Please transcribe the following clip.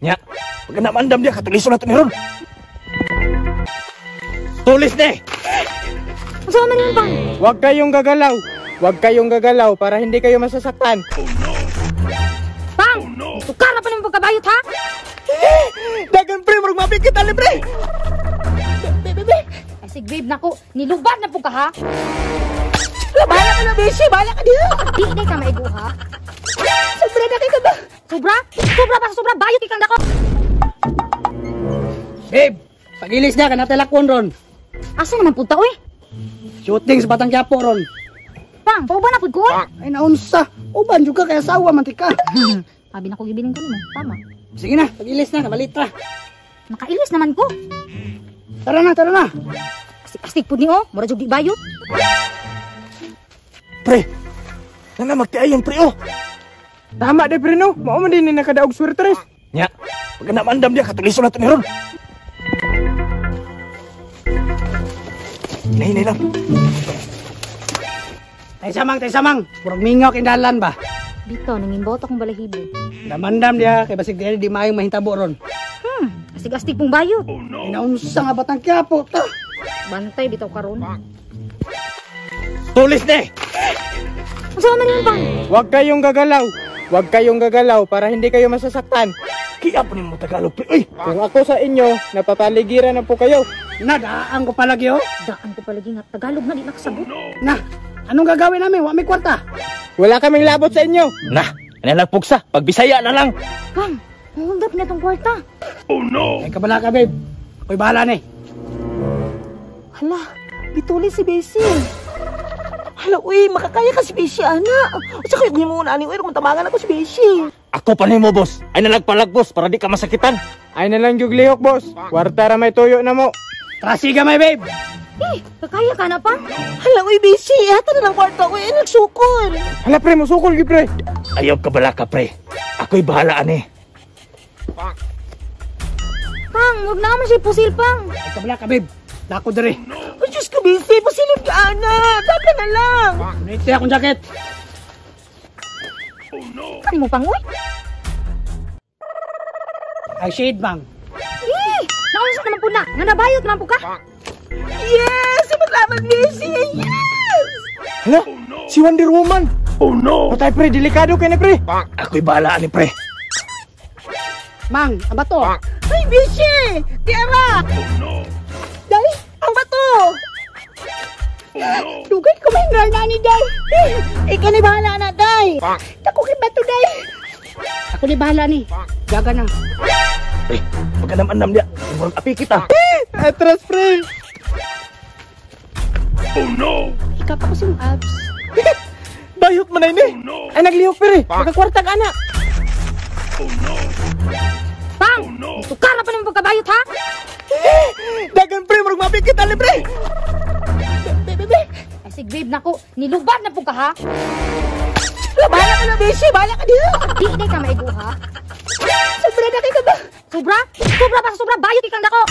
Nya, pag namandam dia katuliso na to ni ron. Tulis ni. Unsa man yun, Pang? Huwag kayong gagalaw. Huwag kayong gagalaw para hindi kayo masasaktan. Pang! Tukara pa naman pagkabayot, ha? Dagan pre, murag mapit kita ni pre. Ay, sig babe nako, nilubad na po ka, ha? Bahala ka na, Beshi. Bahala ka dito. Di na ka maigo, ha? Sobra na kayo ba? Sobra? Sobra ba sa sobra? Bayot ikang dako! Babe, pagilis na ka natalakon ron. Asa naman punta, uy? Shooting sa Batang Quiapo ron. Pang, pauban na pud ko, uy? Ay naunsa, uban jud ka kay asawa man ti ka. Sabi na ko gibilin ko nimo, tama. Sige na, pagilis na, kabalitra. Nakailis naman ko. Tara na, tara na. Astig-astig pud ni oh, mura jud di bayot. Pre, nana magtiayon pre oh. Tama de pre no, mao man din ni nakadaog swertres. Nya, pag namandam dia katuliso na to ni ron. Hinay-hinay lang. Tay samang, tay samang. Murag mingaw kay dalan ba. Bitaw nangimbot akong balahibo. Damandam dia kay basig di maayong mahitabo ron. Astig-astig pong bayot. Ay naunsa nga Batang Quiapo ta. Bantay bitaw karon. Tulis ni. Unsa man yun, Pang? Huwag kayong gagalaw. Huwag kayong gagalaw para hindi kayo masasaktan. Kiya pa nimo Tagalog pre oy. Kung ako sa inyo, napapaligiran na po kayo. Na daan ko palagi oh. Daan ko palagi nga Tagalog na di nakasabot. Na, anong gagawin namin? Wa may kwarta. Wala kaming labot sa inyo. Nah, ano lang pugsa, pagbisaya na lang. Pang, hold up na tong kwarta. Ay kabala ka babe. Ako'y bahala ni. Hala, bituli si Beshi. Hala, uy, makakaya ka si Beshi, ana. Unsa kayo gihimo na ani, uy, kung tamagan ako si Beshi. Ako pa nimo boss. Ay nalagpalag boss para di ka masakitan. Ay na lang yung lihok, boss. Kwarta ra may tuyo na mo. Trasi gamay babe. Eh, kakaya ka na, Pang? Hala, uy, Beshi, hata na lang kwarta, uy, ay, nagsukol. Hala pre, musukol gyud pre. Ayaw ka bala ka pre. Ako'y bahala ani. Pang, wag na naman siya pusil, Pang. Ay kabala ka babe. Dako dere. Uy, Diyos ko, Beshi, pasilip ka, ana. Daga na lang. Kunit akong jacket. Kani mo, Pang, uy? Ay shade bang. Eh, naunsa naman po na. Nga nabayot naman po ka. Yes, salamat, Beshi. Yes! Hala, si Wonder Woman. Oh no. Patay pre, delikado kay na pre. Ako'y bahala ani pre. Mang, ang bato. Ay, Beshi, di ara. Day, ang bato. Dugay ko may na ni day. Ikaw ni bahala na, Day. Dako kay bato day. Ako ni bahala ni. Gaga na. Pre, pagka namandam dia, murag api kita. Atras pre. Ikaw pa ko sa abs. Bayot man ay ni. Ay naglihok pre. Magkakwarta ka ana. Pang, tukara pa naman pagkabayot, ha? Dagan pre, murag mapit kita ni pre. Ay, sig babe nako, nilubad na po ka, ha? Bahala ka na, Beshi. Bahala ka dito. Di na ka maigo, ha? Sobra na kayo ba? Sobra? Sobra ba sa sobra? Bayot ikang dako!